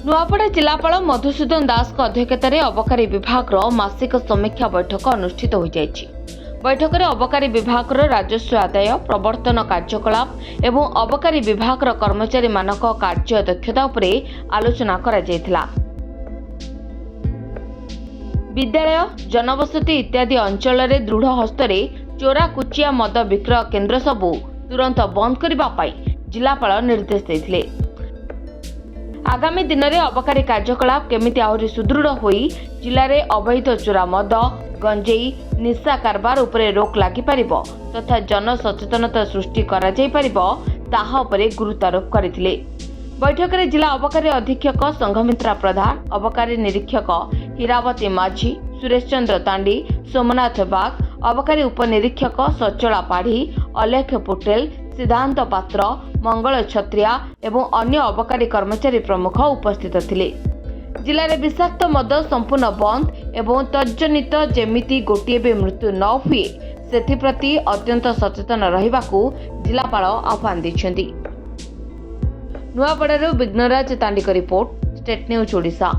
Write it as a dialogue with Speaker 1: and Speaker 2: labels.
Speaker 1: ନୂଆପଡ଼ା ଜିଲ୍ଲାପାଳ ମଧୁସୂଦନ ଦାସଙ୍କ ଅଧ୍ୟକ୍ଷତାରେ ଅବକାରୀ ବିଭାଗର ମାସିକ ସମୀକ୍ଷା ବୈଠକ ଅନୁଷ୍ଠିତ ହୋଇଯାଇଛି। ବୈଠକରେ ଅବକାରୀ ବିଭାଗର ରାଜସ୍ୱ ଆଦାୟ, ପ୍ରବର୍ତ୍ତନ କାର୍ଯ୍ୟକଳାପ ଏବଂ ଅବକାରୀ ବିଭାଗର କର୍ମଚାରୀମାନଙ୍କ କାର୍ଯ୍ୟ ଦକ୍ଷତା ଉପରେ ଆଲୋଚନା କରାଯାଇଥିଲା। ବିଦ୍ୟାଳୟ, ଜନବସତି ଇତ୍ୟାଦି ଅଞ୍ଚଳରେ ଦୃଢ଼ ହସ୍ତରେ ଚୋରା କୁଚିଆ ମଦ ବିକ୍ରୟ କେନ୍ଦ୍ର ସବୁ ତୁରନ୍ତ ବନ୍ଦ କରିବା ପାଇଁ ଜିଲ୍ଲାପାଳ ନିର୍ଦ୍ଦେଶ ଦେଇଥିଲେ। ଆଗାମୀ ଦିନରେ ଅବକାରୀ କାର୍ଯ୍ୟକଳାପ କେମିତି ଆହୁରି ସୁଦୃଢ଼ ହୋଇ ଜିଲ୍ଲାରେ ଅବୈଧ ଚୋରା ମଦ, ଗଞ୍ଜେଇ, ନିଶା କାରବାର ଉପରେ ରୋକ୍ ଲାଗିପାରିବ ତଥା ଜନସଚେତନତା ସୃଷ୍ଟି କରାଯାଇପାରିବ, ତାହା ଉପରେ ଗୁରୁତ୍ୱାରୋପ କରିଥିଲେ। ବୈଠକରେ ଜିଲ୍ଲା ଅବକାରୀ ଅଧୀକ୍ଷକ ସଂଘମିତ୍ରା ପ୍ରଧାନ, ଅବକାରୀ ନିରୀକ୍ଷକ ହୀରାବତୀ ମାଝୀ, ସୁରେଶ ଚନ୍ଦ୍ର ତାଣ୍ଡି, ସୋମନାଥ ବାଗ, ଅବକାରୀ ଉପନିରୀକ୍ଷକ ସଚଳା ପାଢ଼ୀ, ଅଲେଖ ପୁଟେଲ, ସିଦ୍ଧାନ୍ତ ପାତ୍ର, ମଙ୍ଗଳ ଛତ୍ରିଆ ଏବଂ ଅନ୍ୟ ଅବକାରୀ କର୍ମଚାରୀ ପ୍ରମୁଖ ଉପସ୍ଥିତ ଥିଲେ। ଜିଲ୍ଲାରେ ବିଷାକ୍ତ ମଦ ସମ୍ପୂର୍ଣ୍ଣ ବନ୍ଦ ଏବଂ ତଜ୍ଜନିତ ଯେମିତି ଗୋଟିଏ ବି ମୃତ୍ୟୁ ନ ହୁଏ, ସେଥିପ୍ରତି ଅତ୍ୟନ୍ତ ସଚେତନ ରହିବାକୁ ଜିଲ୍ଲାପାଳ ଆହ୍ୱାନ ଦେଇଛନ୍ତି। ନୂଆପଡ଼ାରୁ ବିଘ୍ନରାଜ ତାଣ୍ଡିଙ୍କ ରିପୋର୍ଟ, ଷ୍ଟେଟ୍ ନ୍ୟୁଜ୍ ଓଡ଼ିଶା।